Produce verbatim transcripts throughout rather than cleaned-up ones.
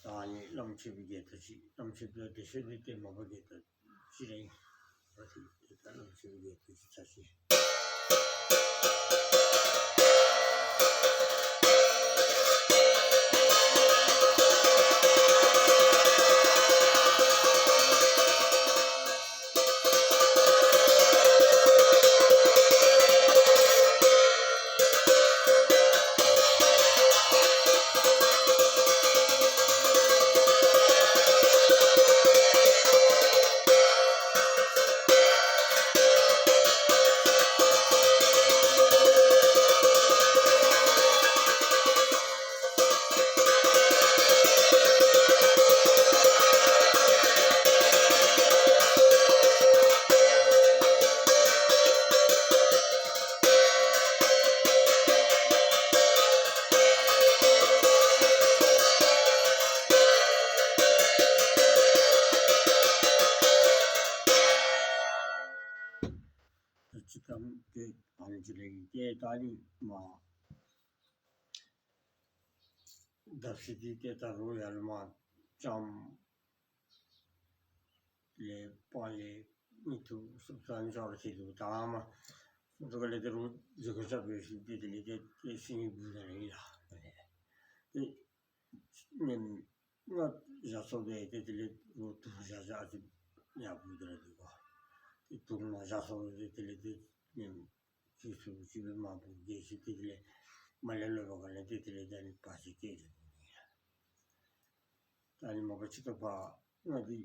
ད་ཨ་ནི་བླམ་ཆོས་པའི་རྒྱལ་ཐབས་ཅིག། བླམ་ཆོས་པའི་དེ་ཤོད་དེ་ཏེ་མ་པ་རྒྱལ་ཐབས་ཅིག་ར་ཨིན། ཨ་ཏེ་ད་བླམ་ཆོས་པའི་རྒྱལ་ཐབས་ཅིག་ཚར་ཅིག། ད་ཅི་ཀམ་ཏེ་ཨ་ནི་ཅིག་ལས་ཏེ་ད་ནི་མ་བརྡབ་གསིག་འདི་ཏེ་ད་རུང་ཡར་ལས་མར་ཙམ་ལས་སྤང་ལས་མི་ཐུབ་སོབ་སོབ་ཨ་ནི་ཅོག་ར་ཅིག་འདུག། ད་མ་སོང་ཙང་ལས་ཏེ་རུང་འཛུལ་ཁ་རྐྱབ་སྦེ་ཞིནམ་ཏེ་དེ་ལས་ཏེ་ཏེ་སེམས་ཀྱི་སྦུག་ན་ར་ཨིན་ལགས། ཏེ་ཉིནམ་ལྔ་བཞག་སོང་སྦེ་ཏེ་དེ་ལས་རུང་དུང་བཞག་བཞག་ཨ་ཙི་ཡར་སྦུག་སྟེ་ར་འདུག་གོ། ཏེ་དུང་ལྔ་བཞག་སོང་སྦེ་དེ་ལས་ཏེ་ཉིནམ་བཅུ་གསུམ་ཅིག་སྦེ་མར་སྦུག་སྟེ་ཞིནམ་ཏེ་དེ་ལས་མར་ལས་ལོག་པའི་སྒང་ལས་ཏེ་དེ་ལས་ད་ཨ་ནི་བར་ཆད་སྐྱེས་ཏེ་འདུག་ནི་ལགས། ད་ཨ་ནི་མ་པ་ཅིག་ད་བར་ང་འདི་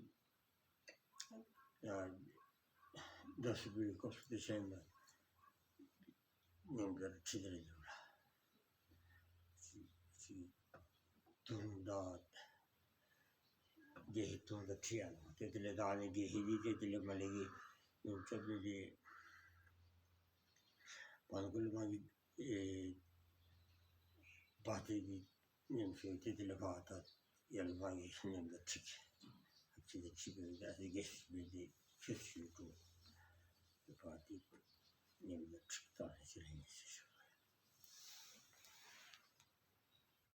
ཡར་བརྡབ་གསིག་པའི་སྐབས་སུ་ཏེ་ཤེས་ན་ཉིནམ་ག་ར་ཁྲི་དེ་ར་འདུག་ལགས། ཅིག་ཅིག་དུང་དང་དགེ་བཤེས་དུང་དང་ཁྲི་ཡང་ཏེ་དེ་ལས་ད་ཨ་ནི་དགེ་བཤེས་འདི་ཏེ་དེ་ལས་མར་ལས་ཀྱི་ཉིནམ་བཅོ་བརྒྱད་འདི་བར་སྐོར་ལས་མར་གྱི་ཨེ་བར་ཏེ་འདི་ཉིནམ་ཤོས་ཏེ་དེ་ལས་བར་ད་ཡར་ལས་མར་གྱི་ཉིནམ་དང་ཁྲི་ཁྲི་དང་ཁྲི་སྦེ་ད་ཨ་ནི་དགེ་བཤེས་སྦེ་འདི་ཁྱོད་ཤོད་དོ། བར་ཏེ་ཉིནམ་དང་ཁྲི་ད་ཨ་ནི་ཅིག་ལས་ཨིན་ཟེར།